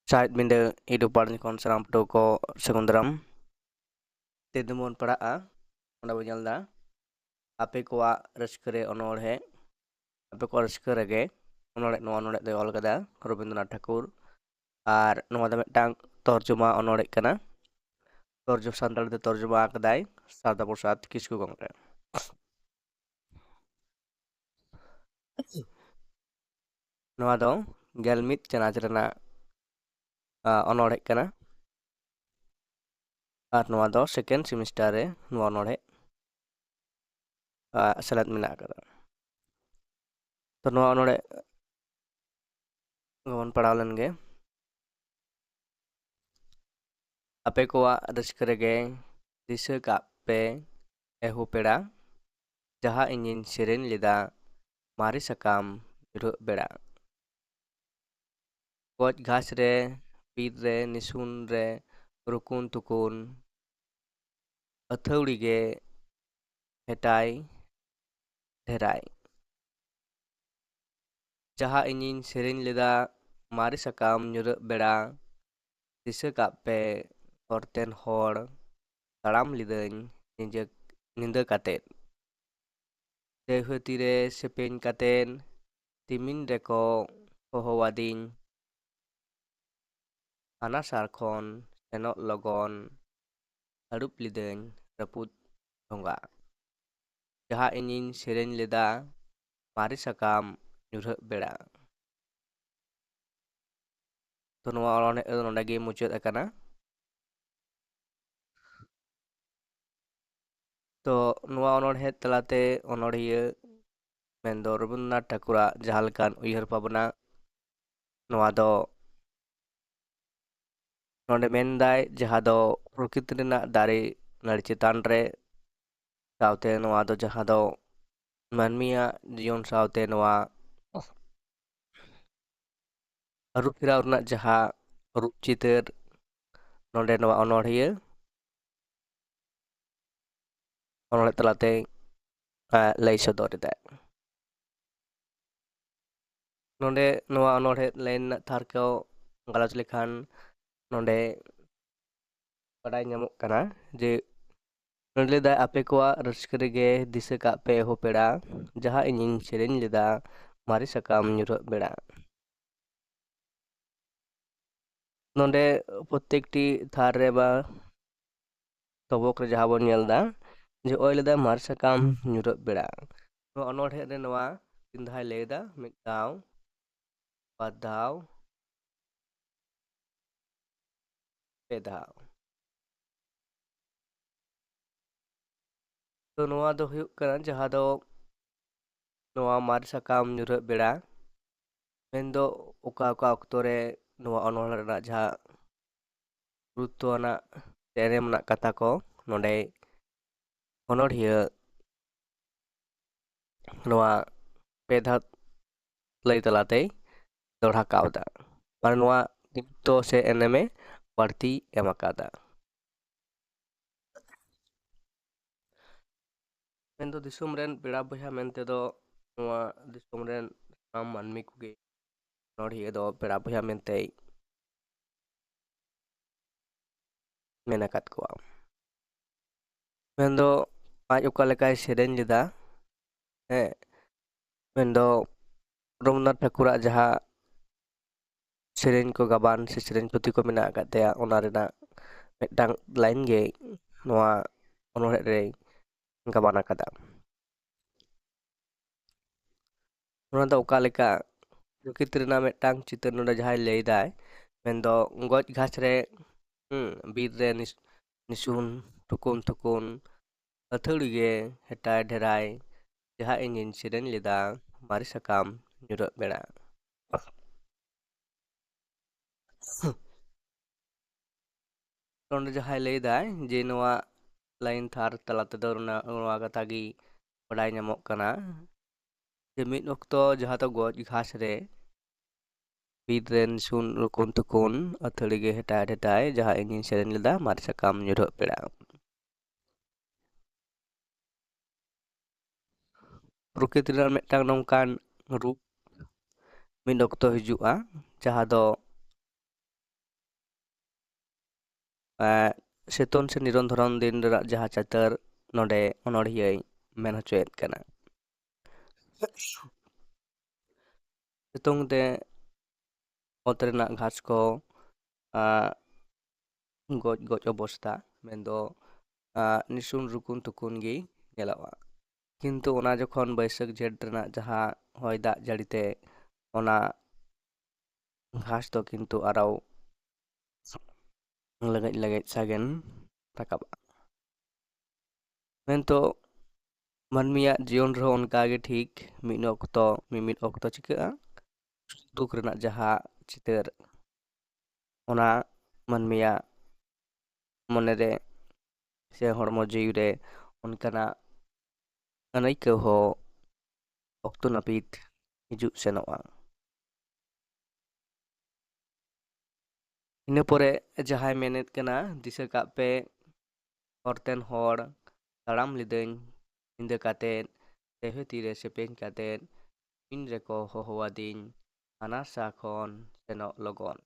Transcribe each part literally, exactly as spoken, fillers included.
ᱥᱟᱶᱦᱮᱫ ᱵᱤᱸᱰᱟᱹ YouTube ᱯᱟᱲᱦᱟᱣ ᱠᱷᱚᱱ ᱥᱟᱱᱟᱢ ᱯᱟᱹᱴᱷᱩᱣᱟᱹ ᱠᱚ ᱥᱟᱹᱜᱩᱱ ᱫᱟᱨᱟᱢ᱾ ᱛᱮᱦᱮᱧ ᱫᱚᱵᱚᱱ ᱯᱟᱲᱦᱟᱜᱼᱟ, ᱚᱸᱰᱮ ᱵᱚᱱ ᱧᱮᱞ ᱮᱫᱟ, ᱟᱯᱮ ᱠᱚᱣᱟᱜ ᱨᱟᱹᱥᱠᱟᱹ ᱨᱮ ᱚᱱᱚᱬᱦᱮ, ᱟᱯᱮ ᱠᱚᱣᱟᱜ ᱨᱟᱹᱥᱠᱟᱹ ᱨᱮᱜᱮ ᱚᱱᱚᱬᱦᱮ, ᱱᱚᱣᱟ ᱚᱱᱚᱬᱦᱮ ᱫᱚᱭ ᱚᱞ ᱠᱟᱫᱟ ᱨᱚᱵᱤᱱᱫᱨᱚᱱᱟᱛᱷ ᱴᱷᱟᱠᱩᱨ᱾ ᱟᱨ ᱱᱚᱣᱟ ᱫᱚ ᱢᱤᱫᱴᱟᱝ ᱛᱚᱨᱡᱚᱢᱟ ᱚᱱᱚᱬᱦᱮ ᱠᱟᱱᱟ᱾ ᱛᱚᱨᱡᱚᱢᱟ, ᱥᱟᱱᱛᱟᱲᱤ ᱛᱮ ᱛᱚᱨᱡᱚᱢᱟ ᱟᱠᱟᱫᱟᱭ ᱥᱟᱨᱫᱟ ᱯᱨᱚᱥᱟᱫᱽ ᱠᱤᱥᱠᱩ ᱜᱚᱢᱠᱮ᱾ ᱱᱚᱣᱟ ᱫᱚ ᱜᱮᱞ ᱢᱤᱫ ᱪᱟᱱᱟᱪ ᱨᱮᱱᱟᱜ, ᱟ, ᱚᱱᱚᱬᱦᱮ ᱠᱟᱱᱟ᱾ ᱟᱨ ᱱᱚᱣᱟ ᱫᱚ second semester ᱨᱮ ᱱᱚᱣᱟ ᱚᱱᱚᱬᱦᱮ, ᱟ, ᱥᱮᱞᱮᱫ ᱢᱮᱱᱟᱜ ᱟᱠᱟᱫᱟ᱾ ᱛᱚ, ᱱᱚᱣᱟ ᱚᱱᱚᱬᱦᱮ ᱜᱮᱵᱚᱱ ᱯᱟᱲᱦᱟᱣ ᱞᱮᱱ ᱜᱮ᱾ ᱟᱯᱮ ᱠᱚᱣᱟᱜ ᱨᱟᱹᱥᱠᱟᱹ ᱨᱮᱜᱮ ᱫᱤᱥᱟᱹ ᱠᱟᱜ ᱯᱮ ᱮᱦᱳ ᱯᱮᱲᱟ, ᱡᱟᱦᱟᱸ ᱤᱧᱤᱧ ᱥᱮᱨᱮᱧ ᱞᱮᱫᱟ ᱢᱟᱨᱮ ᱥᱟᱠᱟᱢ ᱧᱩᱨᱦᱟᱹᱜ ᱵᱮᱲᱟ᱾ ᱠᱚᱪ ᱜᱷᱟᱥ ᱨᱮ, ᱵᱤᱨ ᱨᱮ, ᱱᱤᱥᱩᱱ ᱨᱮ, ᱨᱩᱠᱩᱱ ᱛᱩᱠᱩᱱ, ᱟᱹᱛᱷᱟᱹᱣᱲᱤ ᱜᱮ ᱦᱮᱴᱟᱭ ᱰᱷᱮᱨᱟᱭ᱾ ᱡᱟᱦᱟᱸ ᱤᱧᱤᱧ ᱥᱮᱨᱮᱧ ᱞᱮᱫᱟ ᱢᱟᱨᱮ ᱥᱟᱠᱟᱢ ᱧᱩᱨᱦᱟᱹᱜ ᱵᱮᱲᱟ, ᱫᱤᱥᱟᱹ ᱠᱟᱜ ᱯᱮ ᱦᱚᱨᱛᱮᱱ ᱦᱚᱲ, ᱛᱟᱲᱟᱢ ᱞᱤᱫᱟᱹᱧ ᱧᱤᱫᱟᱹ, ᱧᱤᱫᱟᱹ ᱠᱟᱛᱮᱫ᱾ ᱫᱟᱹᱭᱦᱟᱹ ᱛᱤᱨᱮ ᱥᱮᱯᱮᱧ ᱠᱟᱛᱮᱫ, ᱛᱤᱢᱤᱱ ᱨᱮᱠᱚ ᱦᱚᱦᱚᱣᱟᱫᱤᱧ᱾ ᱦᱟᱱᱟ ᱥᱟᱨ ᱠᱷᱚᱱ ᱥᱮᱱᱚᱜ ᱞᱚᱜᱚᱱ, ᱦᱟᱹᱲᱩᱵ ᱞᱤᱫᱟᱹᱧ ᱨᱟᱹᱯᱩᱫ ᱰᱷᱚᱸᱜᱟ᱾ ᱡᱟᱦᱟᱸ ᱤᱧᱤᱧ ᱥᱮᱨᱮᱧ ᱞᱮᱫᱟ ᱢᱟᱨᱮ ᱥᱟᱠᱟᱢ ᱧᱩᱨᱦᱟᱹᱜ ᱵᱮᱲᱟ᱾ ᱛᱚ, ᱱᱚᱣᱟ ᱚᱱᱚᱬᱦᱮ ᱫᱚ ᱱᱚᱰᱮ ᱜᱮ ᱢᱩᱪᱟᱹᱫ ᱟᱠᱟᱱᱟ᱾ ᱛᱚ, ᱱᱚᱣᱟ ᱚᱱᱚᱬᱦᱮ ᱛᱟᱞᱟᱛᱮ ᱚᱱᱚᱬᱦᱤᱭᱟᱹ ᱢᱮᱱᱫᱚ ᱨᱚᱵᱤᱱᱫᱨᱚᱱᱟᱛᱷ ᱴᱷᱟᱹᱠᱩᱨᱟᱜ ᱡᱟᱦᱟᱸ ᱞᱮᱠᱟᱱ ᱩᱭᱦᱟᱹᱨ ᱵᱷᱟᱵᱽᱱᱟ, ᱱᱚᱣᱟ ᱫᱚ ᱱᱚᱰᱮ ᱢᱮᱱᱫᱟᱭ, ᱡᱟᱦᱟᱸ ᱫᱚ ᱯᱨᱚᱠᱨᱤᱛᱤ ᱨᱮᱱᱟᱜ ᱫᱟᱨᱮ ᱱᱟᱹᱲᱤ ᱪᱮᱛᱟᱱ ᱨᱮ, ᱥᱟᱶᱛᱮ ᱱᱚᱣᱟ ᱫᱚ ᱡᱟᱦᱟᱸ ᱫᱚ ᱢᱟᱹᱱᱢᱤᱭᱟᱜ ᱡᱤᱭᱚᱱ ᱥᱟᱶᱛᱮ ᱱᱚᱣᱟ ᱟᱹᱨᱩ ᱯᱷᱮᱨᱟᱣ ᱨᱮᱱᱟᱜ ᱡᱟᱦᱟᱸ ᱨᱩᱯ ᱪᱤᱛᱟᱹᱨ, ᱱᱚᱰᱮ ᱱᱚᱣᱟ ᱚᱱᱚᱬᱦᱤᱭᱟᱹ ᱚᱱᱚᱬᱦᱮ ᱛᱟᱞᱟᱛᱮ, ᱮ, ᱞᱟᱹᱭ ᱥᱚᱫᱚᱨ ᱮᱫᱟ᱾ ᱱᱚᱰᱮ ᱱᱚᱣᱟ ᱚᱱᱚᱬᱦᱮ ᱞᱟᱭᱤᱱ ᱨᱮᱱᱟᱜ ᱛᱷᱟᱨ ᱠᱚ ᱜᱟᱞᱚᱪ ᱞᱮᱠᱷᱟᱱ ᱱᱚᱰᱮ ᱵᱟᱰᱟᱭ ᱧᱟᱢᱚᱜ ᱠᱟᱱᱟ ᱡᱮ ᱱᱚᱰᱮ ᱞᱟᱹᱭᱫᱟᱭ, "ᱟᱯᱮ ᱠᱚᱣᱟᱜ ᱨᱟᱹᱥᱠᱟᱹ ᱨᱮᱜᱮ ᱫᱤᱥᱟᱹ ᱠᱟᱜ ᱯᱮ ᱮᱦᱚᱵ ᱯᱮᱲᱟ, ᱡᱟᱦᱟᱸ ᱤᱧᱤᱧ ᱥᱮᱨᱮᱧ ᱞᱮᱫᱟ ᱢᱟᱨᱮ ᱥᱟᱠᱟᱢ ᱧᱩᱨᱦᱟᱹᱜ ᱵᱮᱲᱟ᱾" ᱱᱚᱰᱮ ᱯᱨᱚᱛᱮᱠᱴᱤ ᱛᱷᱟᱨ ᱨᱮ ᱵᱟ ᱛᱚᱵᱚᱠ ᱨᱮ ᱡᱟᱦᱟᱸ ᱵᱚᱱ ᱧᱮᱞ ᱮᱫᱟ ᱡᱮ ᱚᱭ ᱞᱮᱫᱟ ᱢᱟᱨᱮ ᱥᱟᱠᱟᱢ ᱧᱩᱨᱦᱟᱹᱜ ᱵᱮᱲᱟ᱾ ᱱᱚᱣᱟ ᱚᱱᱚᱬᱦᱮ ᱨᱮ ᱱᱚᱣᱟ ᱛᱤᱱ ᱫᱷᱟᱣ ᱞᱟᱹᱭ ᱮᱫᱟ, ᱢᱤᱫ ᱫᱷᱟᱣ, ᱵᱟᱨ ᱫᱷᱟᱣ, ᱯᱮ ᱫᱷᱟᱣ᱾ ᱛᱚ ᱱᱚᱣᱟ ᱫᱚ ᱦᱩᱭᱩᱜ ᱠᱟᱱᱟ ᱡᱟᱦᱟᱸ ᱫᱚ ᱱᱚᱣᱟ ᱢᱟᱨᱮ ᱥᱟᱠᱟᱢ ᱧᱩᱨᱦᱟᱹᱜ ᱵᱮᱲᱟ, ᱢᱮᱱᱫᱚ ᱚᱠᱟ ᱚᱠᱟ ᱚᱠᱛᱚ ᱨᱮ ᱱᱚᱣᱟ ᱚᱱᱚᱬᱦᱮ ᱨᱮᱱᱟᱜ ᱡᱟᱦᱟᱸ ᱜᱩᱨᱩᱛᱛᱚ ᱟᱱᱟᱜ ᱥᱮ ᱮᱱᱮᱢ ᱨᱮᱱᱟᱜ ᱠᱟᱛᱷᱟ ᱠᱚ ᱱᱚᱰᱮ ᱚᱱᱚᱬᱦᱤᱭᱟᱹ ᱱᱚᱣᱟ ᱯᱮ ᱫᱷᱟᱣ ᱞᱟᱹᱭ ᱛᱟᱞᱟᱛᱮᱭ ᱫᱚᱦᱲᱟ ᱠᱟᱣᱫᱟ᱾ ᱢᱟᱱᱮ ᱱᱚᱣᱟ ᱜᱩᱨᱩᱛᱛᱚ ᱥᱮ ᱮᱱᱮᱢᱮ ᱵᱟᱹᱲᱛᱤ ᱮᱢ ᱟᱠᱟᱫᱟ᱾ ᱢᱮᱱᱫᱚ ᱫᱤᱥᱚᱢ ᱨᱮᱱ ᱯᱮᱲᱟ ᱵᱚᱭᱦᱟ ᱢᱮᱱᱛᱮ ᱫᱚ ᱱᱚᱣᱟ ᱫᱤᱥᱚᱢ ᱨᱮᱱ ᱥᱟᱱᱟᱢ ᱢᱟᱹᱱᱢᱤ ᱠᱚᱜᱮ ᱚᱱᱚᱬᱦᱤᱭᱟᱹ ᱫᱚ ᱯᱮᱲᱟ ᱵᱚᱭᱦᱟ ᱢᱮᱱᱛᱮᱭ ᱢᱮᱱ ᱟᱠᱟᱫ ᱠᱚᱣᱟ᱾ ᱢᱮᱱᱫᱚ ᱟᱡ ᱚᱠᱟ ᱞᱮᱠᱟᱭ ᱥᱮᱨᱮᱧ ᱞᱮᱫᱟ, ᱦᱮᱸ, ᱢᱮᱱᱫᱚ ᱨᱚᱵᱤᱱᱫᱨᱚᱱᱟᱛᱷ ᱴᱷᱟᱹᱠᱩᱨᱟᱜ ᱡᱟᱦᱟᱸ ᱥᱮᱨᱮᱧ ᱠᱚ ᱜᱟᱵᱟᱱ ᱥᱮ ᱥᱮᱨᱮᱧ ᱯᱩᱛᱷᱤ ᱠᱚ ᱢᱮᱱᱟᱜ ᱟᱠᱟᱫ ᱛᱟᱭᱟ, ᱚᱱᱟ ᱨᱮᱱᱟᱜ ᱢᱤᱫᱴᱟᱝ ᱞᱟᱭᱤᱱ ᱜᱮ ᱱᱚᱣᱟ ᱚᱱᱚᱬᱦᱮ ᱨᱮᱭ ᱜᱟᱵᱟᱱ ᱟᱠᱟᱫᱟ᱾ ᱚᱱᱟ ᱫᱚ ᱚᱠᱟ ᱞᱮᱠᱟ ᱯᱨᱚᱠᱤᱛᱤ ᱨᱮᱱᱟᱜ ᱢᱤᱫᱴᱟᱝ ᱪᱤᱛᱟᱹᱨ ᱱᱚᱰᱮ ᱡᱟᱦᱟᱸᱭ ᱞᱟᱹᱭ ᱫᱟᱭ, ᱢᱮᱱᱫᱚ ᱜᱚᱡ ᱜᱷᱟᱥ ᱨᱮ, ᱦᱩᱸ, ᱵᱤᱨ ᱨᱮ ᱱᱤᱥ-, ᱱᱤᱥᱩᱱ ᱴᱷᱩᱠᱩᱱ ᱴᱷᱩᱠᱩᱱ ᱟᱹᱛᱷᱟᱹᱲᱤ ᱜᱮ ᱦᱮᱴᱟᱭ ᱰᱷᱮᱨᱟᱭ, ᱡᱟᱦᱟᱸ ᱤᱧᱤᱧ ᱥᱮᱨᱮᱧ ᱞᱮᱫᱟ ᱢᱟᱨᱮ ᱥᱟᱠᱟᱢ ᱧᱩᱨᱦᱟᱹᱜ ᱵᱮᱲᱟ᱾ ᱱᱚᱰᱮ ᱡᱟᱦᱟᱸᱭ ᱞᱟᱹᱭ ᱫᱟᱭ ᱡᱮ ᱱᱚᱣᱟ ᱞᱟᱭᱤᱱ ᱛᱷᱟᱨ ᱛᱟᱞᱟ ᱛᱮᱫᱚ ᱱᱚᱣᱟ, ᱱᱚᱣᱟ ᱠᱟᱛᱷᱟ ᱜᱮ ᱵᱟᱰᱟᱭ ᱧᱟᱢᱚᱜ ᱠᱟᱱᱟ ᱡᱮ ᱢᱤᱫ ᱚᱠᱛᱚ ᱡᱟᱦᱟᱸ ᱫᱚ ᱜᱚᱡ ᱜᱷᱟᱥ ᱨᱮ ᱵᱤᱨ ᱨᱮᱱ ᱥᱩᱱ ᱨᱩᱠᱩᱱ ᱛᱩᱠᱩᱱ ᱟᱹᱛᱷᱟᱹᱲᱤ ᱜᱮ ᱦᱮᱴᱟᱭ ᱦᱮᱴᱟᱭ ᱡᱟᱦᱟᱸ ᱤᱧᱤᱧ ᱥᱮᱨᱮᱧ ᱞᱮᱫᱟ ᱢᱟᱨᱮ ᱥᱟᱠᱟᱢ ᱧᱩᱨᱦᱟᱹᱜ ᱵᱮᱲᱟ᱾ ᱯᱨᱚᱠᱨᱤᱛᱤ ᱨᱮᱱᱟᱜ ᱢᱤᱫᱴᱟᱝ ᱱᱚᱝᱠᱟᱱ ᱨᱩᱯ ᱢᱤᱫ ᱚᱠᱛᱚ ᱦᱤᱡᱩᱜᱼᱟ, ᱡᱟᱦᱟᱸ ᱫᱚ ᱮᱸ, ᱥᱤᱛᱩᱝ ᱥᱮ ᱱᱤᱨᱚᱱ ᱫᱷᱚᱨᱚᱱ ᱫᱤᱱ ᱨᱮᱱᱟᱜ ᱡᱟᱦᱟᱸ ᱪᱤᱛᱟᱹᱨ ᱱᱚᱰᱮ ᱚᱱᱚᱬᱦᱤᱭᱟᱹᱭ ᱢᱮᱱ ᱦᱚᱪᱚᱭᱮᱫ ᱠᱟᱱᱟ᱾ ᱥᱤᱛᱩᱝ ᱛᱮ ᱚᱛ ᱨᱮᱱᱟᱜ ᱜᱷᱟᱥ ᱠᱚ, ᱟᱸ, ᱜᱚᱡ ᱜᱚᱡ ᱚᱵᱚᱥᱛᱟ, ᱢᱮᱱᱫᱚ, ᱟᱸ, ᱱᱤᱥᱩᱱ ᱨᱩᱠᱩᱱ ᱛᱩᱠᱩᱱ ᱜᱮ ᱧᱮᱞᱚᱜᱼᱟ᱾ ᱠᱤᱱᱛᱩ ᱚᱱᱟ ᱡᱚᱠᱷᱚᱱ ᱵᱟᱹᱭᱥᱟᱹᱠᱷ ᱡᱷᱮᱸᱴ ᱨᱮᱱᱟᱜ ᱡᱟᱦᱟᱸ ᱦᱚᱭ ᱫᱟᱜ ᱡᱟᱹᱲᱤ ᱛᱮ ᱚᱱᱟ ᱜᱷᱟᱥ ᱫᱚ ᱠᱤᱱᱛᱩ ᱟᱨᱚ ᱞᱮᱜᱮᱡ ᱞᱮᱜᱮᱡ ᱥᱟᱜᱮᱱ ᱨᱟᱠᱟᱵᱼᱟ᱾ ᱢᱮᱱᱛᱚ ᱢᱟᱹᱱᱢᱤᱭᱟᱜ ᱡᱤᱭᱚᱱ ᱨᱮᱦᱚᱸ ᱚᱱᱠᱟᱜᱮ ᱴᱷᱤᱠ ᱢᱤᱫ ᱚᱠᱛᱚ, ᱢᱤᱢᱤᱫ ᱚᱠᱛᱚ ᱪᱤᱠᱟᱹᱜᱼᱟ, ᱫᱩᱠ ᱨᱮᱱᱟᱜ ᱡᱟᱦᱟᱸ ᱪᱤᱛᱟᱹᱨ, ᱚᱱᱟ ᱢᱟᱹᱱᱢᱤᱭᱟᱜ ᱢᱚᱱᱮ ᱨᱮ ᱥᱮ ᱦᱚᱲᱢᱚ ᱡᱤᱣᱤ ᱨᱮ ᱚᱱᱠᱟᱱᱟᱜ ᱟᱹᱱᱟᱹᱭᱠᱟᱹᱣ ᱦᱚᱸ ᱚᱠᱛᱚ ᱱᱟᱹᱯᱤᱛ ᱦᱤᱡᱩᱜ ᱥᱮᱱᱚᱜᱼᱟ᱾ ᱤᱱᱟᱹ ᱯᱚᱨᱮ ᱡᱟᱦᱟᱸᱭ ᱢᱮᱱᱮᱫ ᱠᱟᱱᱟ, ᱫᱤᱥᱟᱹ ᱠᱟᱜ ᱯᱮ, ᱦᱚᱨᱛᱮᱱ ᱦᱚᱲ, ᱛᱟᱲᱟᱢ ᱞᱤᱫᱟᱹᱧ ᱧᱤᱫᱟᱹ ᱠᱟᱛᱮᱫ, ᱛᱮᱦᱮ ᱛᱤᱨᱮ ᱥᱮᱯᱮᱧ ᱠᱟᱛᱮᱫ, ᱛᱤᱱ ᱨᱮᱠᱚ ᱦᱚᱦᱚᱣᱟᱫᱤᱧ, ᱦᱟᱱᱟ ᱥᱟ ᱠᱷᱚᱱ ᱥᱮᱱᱚᱜ ᱞᱚᱜᱚᱱ᱾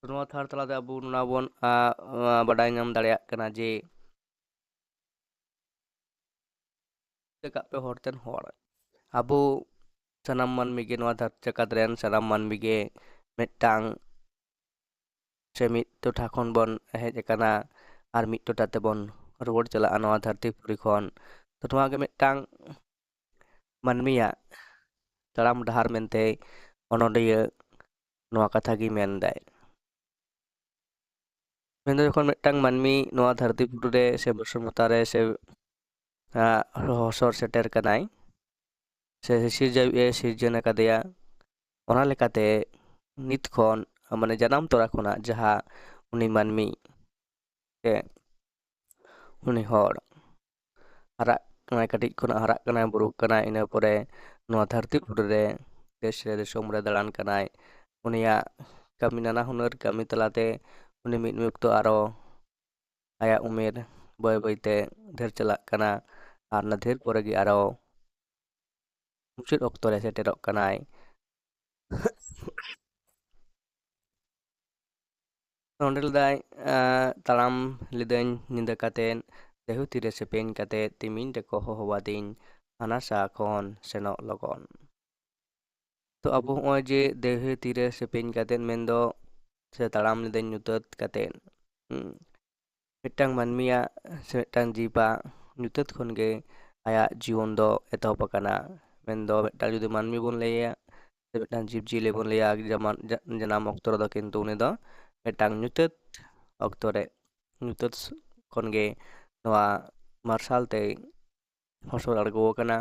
ᱱᱚᱣᱟ ᱛᱷᱟᱨ ᱛᱟᱞᱟᱛᱮ ᱟᱵᱚ ᱱᱚᱣᱟ ᱵᱚᱱ, ᱟ, ᱟ, ᱵᱟᱰᱟᱭ ᱧᱟᱢ ᱫᱟᱲᱮᱭᱟᱜ ᱠᱟᱱᱟ ᱡᱮ ᱪᱤᱠᱟᱹ ᱠᱟᱜ ᱯᱮ ᱦᱚᱨᱛᱮᱱ ᱦᱚᱲ, ᱟᱵᱚ ᱥᱟᱱᱟᱢ ᱢᱟᱹᱱᱢᱤ ᱜᱮ, ᱱᱚᱣᱟ ᱫᱷᱟᱹᱨᱛᱤ ᱡᱟᱠᱟᱛ ᱨᱮᱱ ᱥᱟᱱᱟᱢ ᱢᱟᱹᱱᱢᱤ ᱜᱮ ᱢᱤᱫᱴᱟᱝ ᱥᱮ ᱢᱤᱫ ᱴᱚᱴᱷᱟ ᱠᱷᱚᱱ ᱵᱚᱱ ᱦᱮᱡ ᱟᱠᱟᱱᱟ ᱟᱨ ᱢᱤᱫ ᱴᱚᱴᱷᱟ ᱛᱮᱵᱚᱱ ᱨᱩᱣᱟᱹᱲ ᱪᱟᱞᱟᱜᱼᱟ ᱱᱚᱣᱟ ᱫᱷᱟᱹᱨᱛᱤ ᱯᱩᱨᱤ ᱠᱷᱚᱱ᱾ ᱛᱚ ᱱᱚᱣᱟ ᱜᱮ ᱢᱤᱫᱴᱟᱝ ᱢᱟᱹᱱᱢᱤᱭᱟᱜ ᱛᱟᱲᱟᱢ ᱰᱟᱦᱟᱨ ᱢᱮᱱᱛᱮ ᱚᱱᱚᱞᱤᱭᱟᱹ ᱱᱚᱣᱟ ᱠᱟᱛᱷᱟ ᱜᱮ ᱢᱮᱱᱫᱟᱭ᱾ ᱢᱮᱱᱫᱚ ᱡᱚᱠᱷᱚᱱ ᱢᱤᱫᱴᱟᱝ ᱢᱟᱹᱱᱢᱤ ᱱᱚᱣᱟ ᱫᱷᱟᱹᱨᱛᱤ ᱯᱩᱨᱤ ᱨᱮ ᱥᱮ ᱵᱚᱥᱚᱢᱚᱛᱟ ᱨᱮ ᱥᱮ, ᱟ, ᱦᱚᱥᱚᱨ ᱥᱮᱴᱮᱨ ᱠᱟᱱᱟᱭ, ᱥᱮ ᱥᱤᱨᱡᱟᱹᱣᱤᱡ ᱮ ᱥᱤᱨᱡᱚᱱ ᱟᱠᱟᱫᱮᱭᱟ, ᱚᱱᱟ ᱞᱮᱠᱟᱛᱮ ᱱᱤᱛ ᱠᱷᱚᱱ, ᱢᱟᱱᱮ ᱡᱟᱱᱟᱢ ᱛᱚᱨᱟ ᱠᱷᱚᱱᱟᱜ ᱡᱟᱦᱟᱸ ᱩᱱᱤ ᱢᱟᱹᱱᱢᱤ ᱥᱮ ᱩᱱᱤ ᱦᱚᱲ ᱦᱟᱨᱟᱜ ᱠᱟᱱᱟᱭ, ᱠᱟᱹᱴᱤᱡ ᱠᱷᱚᱱᱟᱜ ᱦᱟᱨᱟᱜ ᱠᱟᱱᱟᱭ, ᱵᱩᱨᱩᱜ ᱠᱟᱱᱟᱭ, ᱤᱱᱟᱹ ᱯᱚᱨᱮ ᱱᱚᱣᱟ ᱫᱷᱟᱹᱨᱛᱤ ᱯᱩᱨᱤ ᱨᱮ ᱫᱮᱥ ᱨᱮ ᱫᱤᱥᱚᱢ ᱨᱮ ᱫᱟᱬᱟᱱ ᱠᱟᱱᱟᱭ᱾ ᱩᱱᱤᱭᱟᱜ ᱠᱟᱹᱢᱤ, ᱱᱟᱱᱟ ᱦᱩᱱᱟᱹᱨ ᱠᱟᱹᱢᱤ ᱛᱟᱞᱟᱛᱮ ᱩᱱᱤ ᱢᱤᱫ ᱚᱠᱛᱚ ᱟᱨᱚ ᱟᱭᱟᱜ ᱩᱢᱮᱨ ᱵᱟᱹᱭ ᱵᱟᱹᱭᱛᱮ ᱰᱷᱮᱨ ᱪᱟᱞᱟᱜ ᱠᱟᱱᱟ ᱟᱨ ᱚᱱᱟ ᱰᱷᱮᱨ ᱯᱚᱨᱮ ᱜᱮ ᱟᱨᱚ ᱢᱩᱪᱟᱹᱫ ᱚᱠᱛᱚ ᱨᱮ ᱥᱮᱴᱮᱨᱚᱜ ᱠᱟᱱᱟᱭ᱾ ᱱᱚᱰᱮ ᱞᱮᱫᱟᱭ, ᱟᱸ, ᱛᱟᱲᱟᱢ ᱞᱤᱫᱟᱹᱧ ᱧᱤᱫᱟᱹ ᱠᱟᱛᱮᱫ, ᱫᱮᱦᱩ ᱛᱤᱨᱮ ᱥᱮᱯᱮᱧ ᱠᱟᱛᱮᱫ, ᱛᱤᱢᱤᱧ ᱨᱮᱠᱚ ᱦᱚᱦᱚᱣᱟᱫᱤᱧ, ᱦᱟᱱᱟ ᱥᱟ ᱠᱷᱚᱱ ᱥᱮᱱᱚᱜ ᱞᱚᱜᱚᱱ᱾ ᱛᱚ ᱟᱵᱚ ᱦᱚᱸᱜᱼᱚᱭ ᱡᱮ ᱫᱮᱦᱩ ᱛᱤᱨᱮ ᱥᱮᱯᱮᱧ ᱠᱟᱛᱮᱫ ᱢᱮᱱᱫᱚ, ᱥᱮ ᱛᱟᱲᱟᱢ ᱞᱤᱫᱟᱹᱧ ᱧᱩᱛᱟᱹᱛ ᱠᱟᱛᱮᱫ, ᱦᱩᱸ, ᱢᱤᱫᱴᱟᱝ ᱢᱟᱹᱱᱢᱤᱭᱟᱜ ᱥᱮ ᱢᱤᱫᱴᱟᱝ ᱡᱤᱵᱟᱜ ᱧᱩᱛᱟᱹᱛ ᱠᱷᱚᱱ ᱜᱮ ᱟᱭᱟᱜ ᱡᱤᱭᱚᱱ ᱫᱚ ᱮᱛᱚᱦᱚᱵ ᱟᱠᱟᱱᱟ᱾ ᱢᱮᱱᱫᱚ ᱢᱤᱫᱴᱟᱝ ᱡᱩᱫᱤ ᱢᱟᱹᱱᱢᱤ ᱵᱚᱱ ᱞᱟᱹᱭᱟ, ᱥᱮ ᱢᱤᱫᱴᱟᱝ ᱡᱤᱵᱽ ᱡᱤᱭᱟᱹᱞᱤ ᱵᱚᱱ ᱞᱟᱹᱭᱟ, ᱡᱮᱢᱚᱱ ᱡᱟ-, ᱡᱟᱱᱟᱢ ᱚᱠᱛᱚ ᱨᱮᱫᱚ ᱠᱤᱱᱛᱩ ᱩᱱᱤ ᱫᱚ ᱢᱤᱫᱴᱟᱝ ᱧᱩᱛᱟᱹᱛ ᱚᱠᱛᱚ ᱨᱮ, ᱧᱩᱛᱟᱹᱛ ᱠᱷᱚᱱ ᱜᱮ ᱱᱚᱣᱟ ᱢᱟᱨᱥᱟᱞ ᱛᱮᱭ ᱦᱚᱥᱚᱨ ᱟᱬᱜᱚ ᱟᱠᱟᱱᱟ᱾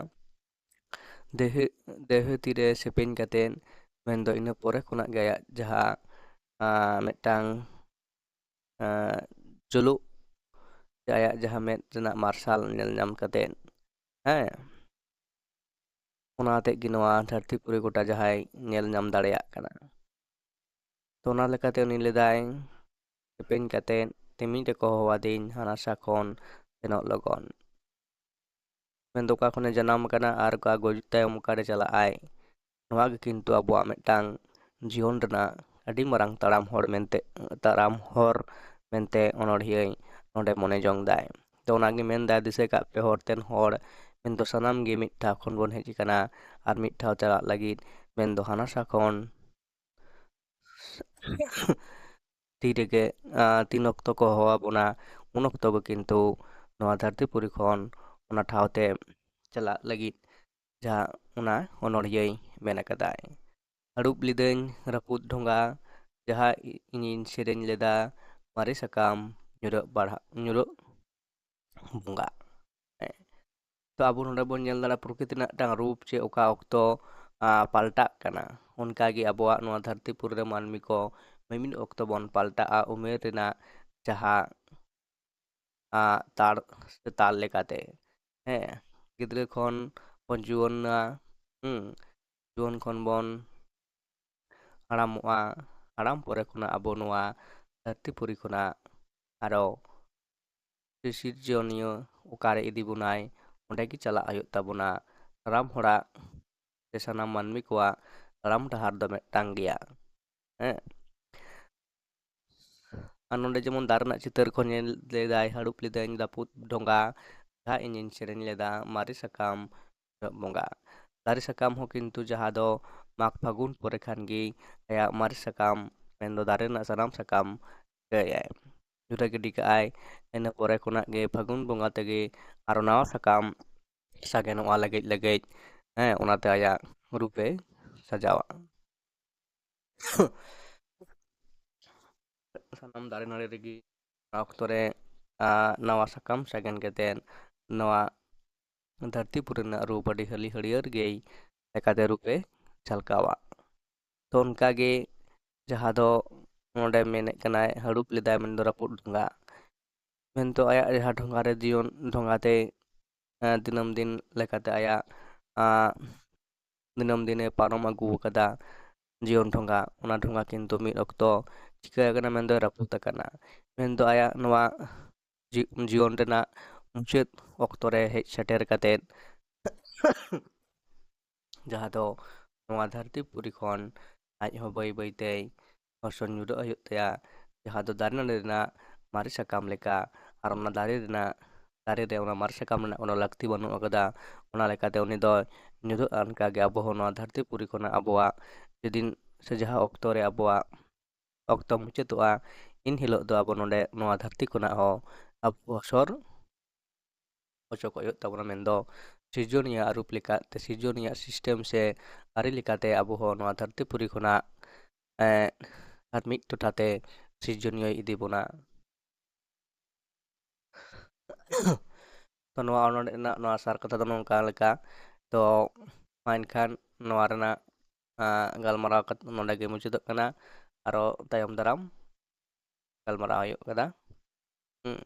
ᱫᱮᱦᱮ-, ᱫᱮᱦᱮ ᱛᱤᱨᱮ ᱥᱮᱯᱮᱧ ᱠᱟᱛᱮᱫ, ᱢᱮᱱᱫᱚ ᱤᱱᱟᱹ ᱯᱚᱨᱮ ᱠᱷᱚᱱᱟᱜ ᱜᱮ ᱟᱭᱟᱜ ᱡᱟᱦᱟᱸ, ᱟᱸ, ᱢᱤᱫᱴᱟᱝ, ᱟᱸ, ᱡᱩᱞᱩᱜ, ᱥᱮ ᱟᱭᱟᱜ ᱡᱟᱦᱟᱸ ᱢᱮᱫ ᱨᱮᱱᱟᱜ ᱢᱟᱨᱥᱟᱞ ᱧᱮᱞ ᱧᱟᱢ ᱠᱟᱛᱮᱫ, ᱦᱮᱸ, ᱚᱱᱟ ᱟᱛᱮᱫ ᱜᱮ ᱱᱚᱣᱟ ᱫᱷᱟᱹᱨᱛᱤ ᱯᱩᱨᱤ ᱜᱚᱴᱟ ᱡᱟᱦᱟᱸᱭ ᱧᱮᱞ ᱧᱟᱢ ᱫᱟᱲᱮᱭᱟᱜ ᱠᱟᱱᱟ᱾ ᱛᱚ ᱚᱱᱟ ᱞᱮᱠᱟᱛᱮ ᱩᱱᱤ ᱞᱟᱹᱭᱫᱟᱭ, ᱥᱮᱯᱮᱧ ᱠᱟᱛᱮᱫ ᱛᱤᱢᱤᱧ ᱨᱮᱠᱚ ᱦᱚᱦᱚᱣᱟᱫᱤᱧ, ᱦᱟᱱᱟ ᱥᱟ ᱠᱷᱚᱱ ᱥᱮᱱᱚᱜ ᱞᱚᱜᱚᱱ᱾ ᱢᱮᱱᱫᱚ ᱚᱠᱟ ᱠᱷᱚᱱᱮ ᱡᱟᱱᱟᱢ ᱟᱠᱟᱱᱟ ᱟᱨ ᱚᱠᱟ ᱜᱩᱡᱩᱜ ᱛᱟᱭᱚᱢ ᱚᱠᱟᱨᱮ ᱪᱟᱞᱟᱜ ᱟᱭ, ᱱᱚᱣᱟ ᱜᱮ ᱠᱤᱱᱛᱩ ᱟᱵᱚᱣᱟᱜ ᱢᱤᱫᱴᱟᱝ ᱡᱤᱭᱚᱱ ᱨᱮᱱᱟᱜ ᱟᱹᱰᱤ ᱢᱟᱨᱟᱝ ᱛᱟᱲᱟᱢ ᱦᱚᱨ ᱢᱮᱱᱛᱮ, ᱛᱟᱲᱟᱢ ᱦᱚᱨ ᱢᱮᱱᱛᱮ ᱚᱱᱚᱬᱦᱤᱭᱟᱹᱭ ᱱᱚᱰᱮ ᱢᱚᱱᱮ ᱡᱚᱝ ᱫᱟᱭ᱾ ᱛᱚ ᱚᱱᱟᱜᱮ ᱢᱮᱱᱫᱟᱭ, ᱫᱤᱥᱟᱹ ᱠᱟᱜ ᱯᱮ ᱦᱚᱨ ᱛᱮᱱ ᱦᱚᱲ, ᱢᱮᱱᱫᱚ ᱥᱟᱱᱟᱢ ᱜᱮ ᱢᱤᱫ ᱴᱷᱟᱶ ᱠᱷᱚᱱ ᱵᱚᱱ ᱦᱮᱡ ᱟᱠᱟᱱᱟ ᱟᱨ ᱢᱤᱫ ᱴᱷᱟᱶ ᱪᱟᱞᱟᱜ ᱞᱟᱹᱜᱤᱫ, ᱢᱮᱱᱫᱚ ᱦᱟᱱᱟ ᱥᱟ ᱠᱷᱚᱱ ᱛᱤ ᱨᱮᱜᱮ, ᱟᱸ, ᱛᱤᱱ ᱚᱠᱛᱚ ᱠᱚ ᱦᱚᱦᱚ ᱟᱵᱚᱱᱟ, ᱩᱱ ᱚᱠᱛᱚ ᱜᱮ ᱠᱤᱱᱛᱩ ᱱᱚᱣᱟ ᱫᱷᱟᱹᱨᱛᱤ ᱯᱩᱨᱤ ᱠᱷᱚᱱ ᱚᱱᱟ ᱴᱷᱟᱶ ᱛᱮ ᱪᱟᱞᱟᱜ ᱞᱟᱹᱜᱤᱫ ᱡᱟᱦᱟᱸ ᱚᱱᱟ ᱚᱱᱚᱬᱦᱤᱭᱟᱹᱭ ᱢᱮᱱ ᱟᱠᱟᱫᱟᱭ᱾ ᱦᱟᱹᱲᱩᱵ ᱞᱤᱫᱟᱹᱧ ᱨᱟᱹᱯᱩᱫ ᱰᱷᱚᱸᱜᱟ, ᱡᱟᱦᱟᱸ ᱤ-, ᱤᱧᱤᱧ ᱥᱮᱨᱮᱧ ᱞᱮᱫᱟ, ᱢᱟᱨᱮ ᱥᱟᱠᱟᱢ ᱧᱩᱨᱟᱹᱜ ᱵᱟᱲᱦᱟᱜ, ᱧᱩᱨᱟᱹᱜ ᱵᱚᱸᱜᱟ᱾ ᱦᱮᱸ᱾ ᱛᱚ ᱟᱵᱚ ᱱᱚᱰᱮ ᱵᱚᱱ ᱧᱮᱞ ᱫᱟᱲᱮᱭᱟᱜᱼᱟ ᱯᱨᱚᱠᱨᱤᱛᱤ ᱨᱮᱱᱟᱜ ᱢᱤᱫᱴᱟᱝ ᱨᱩᱯ ᱪᱮ ᱚᱠᱟ ᱚᱠᱛᱚ, ᱟ, ᱯᱟᱞᱴᱟᱜ ᱠᱟᱱᱟ᱾ ᱚᱱᱠᱟᱜᱮ ᱟᱵᱚᱣᱟᱜ ᱱᱚᱣᱟ ᱫᱷᱟᱹᱨᱛᱤ ᱯᱩᱨᱤ ᱨᱮ ᱢᱟᱹᱱᱢᱤ ᱠᱚ ᱢᱤᱢᱤᱫ ᱚᱠᱛᱚ ᱵᱚᱱ ᱯᱟᱞᱴᱟᱜᱼᱟ ᱩᱢᱮᱨ ᱨᱮᱱᱟᱜ ᱡᱟᱦᱟᱸ, ᱟ, ᱛᱟᱲ ᱥᱮ ᱛᱟᱞ ᱞᱮᱠᱟᱛᱮ᱾ ᱦᱮᱸ, ᱜᱤᱫᱽᱨᱟᱹ ᱠᱷᱚᱱ ᱵᱚᱱ ᱡᱩᱣᱟᱹᱱᱟ, ᱦᱩᱸ, ᱡᱩᱣᱟᱹᱱ ᱠᱷᱚᱱ ᱵᱚᱱ ᱦᱟᱲᱟᱢᱚᱜᱼᱟ᱾ ᱦᱟᱲᱟᱢ ᱯᱚᱨᱮ ᱠᱷᱚᱱᱟᱜ ᱟᱵᱚ ᱱᱚᱣᱟ ᱫᱷᱟᱹᱨᱛᱤ ᱯᱩᱨᱤ ᱠᱷᱚᱱᱟᱜ ᱟᱨᱚ ᱥᱤᱨᱡᱚᱱᱤᱭᱟᱹ ᱚᱠᱟᱨᱮ ᱤᱫᱤ ᱵᱚᱱᱟᱭ, ᱚᱸᱰᱮ ᱜᱮ ᱪᱟᱞᱟᱜ ᱦᱩᱭᱩᱜ ᱛᱟᱵᱚᱱᱟ᱾ ᱥᱟᱱᱟᱢ ᱦᱚᱲᱟᱜ ᱥᱮ ᱥᱟᱱᱟᱢ ᱢᱟᱹᱱᱢᱤ ᱠᱚᱣᱟᱜ ᱛᱟᱲᱟᱢ ᱰᱟᱦᱟᱨ ᱫᱚ ᱢᱤᱫᱴᱟᱝ ᱜᱮᱭᱟ᱾ ᱦᱮᱸ᱾ ᱟᱨ ᱱᱚᱰᱮ ᱡᱮᱢᱚᱱ ᱫᱟᱨᱮ ᱨᱮᱱᱟᱜ ᱪᱤᱛᱟᱹᱨ ᱠᱚ ᱧᱮᱞ ᱞᱮᱫᱟᱭ, ᱦᱟᱹᱲᱩᱵ ᱞᱮᱫᱟᱹᱧ ᱨᱟᱹᱯᱩᱫ ᱰᱷᱚᱸᱜᱟ, ᱡᱟᱦᱟᱸ ᱤᱧᱤᱧ ᱥᱮᱨᱮᱧ ᱞᱮᱫᱟ ᱢᱟᱨᱮ ᱥᱟᱠᱟᱢ ᱡᱚᱦᱚᱜ ᱵᱚᱸᱜᱟ᱾ ᱫᱟᱨᱮ ᱥᱟᱠᱟᱢ ᱦᱚᱸ ᱠᱤᱱᱛᱩ ᱡᱟᱦᱟᱸ ᱫᱚ ᱢᱟᱜᱽ ᱯᱷᱟᱹᱜᱩᱱ ᱯᱚᱨᱮ ᱠᱷᱟᱱ ᱜᱮ ᱟᱭᱟᱜ ᱢᱟᱨᱮ ᱥᱟᱠᱟᱢ, ᱢᱮᱱᱫᱚ ᱫᱟᱨᱮ ᱨᱮᱱᱟᱜ ᱥᱟᱱᱟᱢ ᱥᱟᱠᱟᱢ ᱧᱩᱨᱟᱹ ᱜᱤᱰᱤ ᱠᱟᱜᱼᱟᱭ᱾ ᱤᱱᱟᱹ ᱯᱚᱨᱮ ᱠᱷᱚᱱᱟᱜ ᱜᱮ ᱯᱷᱟᱹᱜᱩᱱ ᱵᱚᱸᱜᱟ ᱛᱮᱜᱮ ᱟᱨᱚ ᱱᱟᱣᱟ ᱥᱟᱠᱟᱢ ᱥᱟᱜᱮᱱᱚᱜᱼᱟ ᱞᱮᱜᱮᱡ ᱞᱮᱜᱮᱡ᱾ ᱦᱮᱸ, ᱚᱱᱟᱛᱮ ᱟᱭᱟᱜ ᱨᱩᱯᱮ ᱥᱟᱡᱟᱣᱟ᱾ ᱥᱟᱱᱟᱢ ᱫᱟᱨᱮ ᱱᱟᱹᱲᱤ ᱨᱮᱜᱮ ᱚᱱᱟ ᱚᱠᱛᱚ ᱨᱮ, ᱟ, ᱱᱟᱣᱟ ᱥᱟᱠᱟᱢ ᱥᱟᱜᱮᱱ ᱠᱟᱛᱮᱫ ᱱᱚᱣᱟ ᱫᱷᱟᱹᱨᱛᱤ ᱯᱩᱨᱤ ᱨᱮᱱᱟᱜ ᱨᱩᱯ ᱟᱹᱰᱤ ᱦᱟᱹᱞᱤ ᱦᱟᱹᱨᱭᱟᱹᱲ ᱜᱮᱭ ᱞᱮᱠᱟᱛᱮ ᱨᱩᱯᱮ ᱡᱷᱟᱞᱠᱟᱣᱟ᱾ ᱛᱚ ᱚᱱᱠᱟᱜᱮ ᱡᱟᱦᱟᱸ ᱫᱚ ᱱᱚᱰᱮ ᱢᱮᱱᱮᱫ ᱠᱟᱱᱟᱭ ᱦᱟᱹᱲᱩᱵ ᱞᱮᱫᱟᱭ ᱢᱮᱱᱫᱚ ᱨᱟᱹᱯᱩᱫ ᱰᱷᱚᱸᱜᱟ, ᱢᱮᱱᱫᱚ ᱟᱭᱟᱜ ᱡᱟᱦᱟᱸ ᱰᱷᱚᱸᱜᱟ ᱨᱮ ᱡᱤᱭᱚᱱ ᱰᱷᱚᱸᱜᱟ ᱛᱮ, ᱮᱸ, ᱫᱤᱱᱟᱹᱢ ᱫᱤᱱ ᱞᱮᱠᱟᱛᱮ ᱟᱭᱟᱜ, ᱟᱸ, ᱫᱤᱱᱟᱹᱢ ᱫᱤᱱᱮ ᱯᱟᱨᱚᱢ ᱟᱹᱜᱩ ᱟᱠᱟᱫᱟ ᱡᱤᱭᱚᱱ ᱰᱷᱚᱸᱜᱟ, ᱚᱱᱟ ᱰᱷᱚᱸᱜᱟ ᱠᱤᱱᱛᱩ ᱢᱤᱫ ᱚᱠᱛᱚ ᱪᱤᱠᱟᱹ ᱟᱠᱟᱱᱟ ᱢᱮᱱᱫᱚ ᱨᱟᱹᱯᱩᱫ ᱟᱠᱟᱱᱟ᱾ ᱢᱮᱱᱫᱚ ᱟᱭᱟᱜ ᱱᱚᱣᱟ ᱡᱤ-, ᱡᱤᱭᱚᱱ ᱨᱮᱱᱟᱜ ᱢᱩᱪᱟᱹᱫ ᱚᱠᱛᱚ ᱨᱮ ᱦᱮᱡ ᱥᱮᱴᱮᱨ ᱠᱟᱛᱮᱫ ᱡᱟᱦᱟᱸ ᱫᱚ ᱱᱚᱣᱟ ᱫᱷᱟᱹᱨᱛᱤ ᱯᱩᱨᱤ ᱠᱷᱚᱱ ᱟᱡ ᱦᱚᱸ ᱵᱟᱹᱭ ᱵᱟᱹᱭ ᱛᱮᱭ ᱦᱚᱥᱚᱱ ᱧᱩᱨᱦᱟᱹᱜ ᱦᱩᱭᱩᱜ ᱛᱟᱭᱟ, ᱡᱟᱦᱟᱸ ᱫᱚ ᱫᱟᱨᱮ ᱱᱟᱹᱲᱤ ᱨᱮᱱᱟᱜ ᱢᱟᱨᱮ ᱥᱟᱠᱟᱢ ᱞᱮᱠᱟ᱾ ᱟᱨ ᱚᱱᱟ ᱫᱟᱨᱮ ᱨᱮᱱᱟᱜ, ᱫᱟᱨᱮ ᱨᱮ ᱚᱱᱟ ᱢᱟᱨᱮ ᱥᱟᱠᱟᱢ ᱨᱮᱱᱟᱜ ᱠᱳᱱᱳ ᱞᱟᱹᱠᱛᱤ ᱵᱟᱹᱱᱩᱜ ᱟᱠᱟᱫᱟ, ᱚᱱᱟ ᱞᱮᱠᱟᱛᱮ ᱩᱱᱤ ᱫᱚ ᱧᱩᱨᱦᱟᱹᱜᱼᱟ᱾ ᱚᱱᱠᱟᱜᱮ ᱟᱵᱚ ᱦᱚᱸ ᱱᱚᱣᱟ ᱫᱷᱟᱹᱨᱛᱤ ᱯᱩᱨᱤ ᱠᱷᱚᱱᱟᱜ ᱟᱵᱚᱣᱟᱜ ᱡᱮᱫᱤᱱ ᱥᱮ ᱡᱟᱦᱟᱸ ᱚᱠᱛᱚ ᱨᱮ ᱟᱵᱚᱣᱟᱜ ᱚᱠᱛᱚ ᱢᱩᱪᱟᱹᱫᱚᱜᱼᱟ, ᱤᱱ ᱦᱤᱞᱳᱜ ᱫᱚ ᱟᱵᱚ ᱱᱚᱰᱮ ᱱᱚᱣᱟ ᱫᱷᱟᱹᱨᱛᱤ ᱠᱷᱚᱱᱟᱜ ᱦᱚᱸ ᱟᱵᱚ ᱦᱚᱥᱚᱨ ᱚᱪᱚᱜᱚᱜ ᱦᱩᱭᱩᱜ ᱛᱟᱵᱚᱱᱟ᱾ ᱢᱮᱱᱫᱚ ᱥᱤᱨᱡᱚᱱᱤᱭᱟᱹ ᱟᱹᱨᱩᱯ ᱞᱮᱠᱟᱛᱮ, ᱥᱤᱨᱡᱚᱱᱤᱭᱟᱹ system ᱥᱮ ᱟᱹᱨᱤ ᱞᱮᱠᱟᱛᱮ ᱟᱵᱚ ᱦᱚᱸ ᱱᱚᱣᱟ ᱫᱷᱟᱹᱨᱛᱤ ᱯᱩᱨᱤ ᱠᱷᱚᱱᱟᱜ, ᱮᱸ, ᱟᱨ ᱢᱤᱫ ᱴᱚᱴᱷᱟ ᱛᱮ ᱥᱤᱨᱡᱚᱱᱤᱭᱟᱹᱭ ᱤᱫᱤ ᱵᱚᱱᱟ᱾ ᱛᱚ ᱱᱚᱣᱟ ᱚᱱᱚᱬᱦᱮ ᱨᱮᱱᱟᱜ ᱱᱚᱣᱟ ᱥᱟᱨ ᱠᱟᱛᱷᱟ ᱫᱚ ᱱᱚᱝᱠᱟ ᱞᱮᱠᱟ᱾ ᱛᱚ ᱢᱟ ᱮᱱᱠᱷᱟᱱ ᱱᱚᱣᱟ ᱨᱮᱱᱟᱜ, ᱟᱸ, ᱜᱟᱞᱢᱟᱨᱟᱣ ᱠᱟᱛᱮ ᱱᱚᱰᱮ ᱜᱮ ᱢᱩᱪᱟᱹᱫᱚᱜ ᱠᱟᱱᱟ᱾ ᱟᱨᱚ ᱛᱟᱭᱚᱢ ᱫᱟᱨᱟᱢ ᱜᱟᱞᱢᱟᱨᱟᱣ ᱦᱩᱭᱩᱜ ᱠᱟᱱᱟ᱾ ᱦᱩᱸ᱾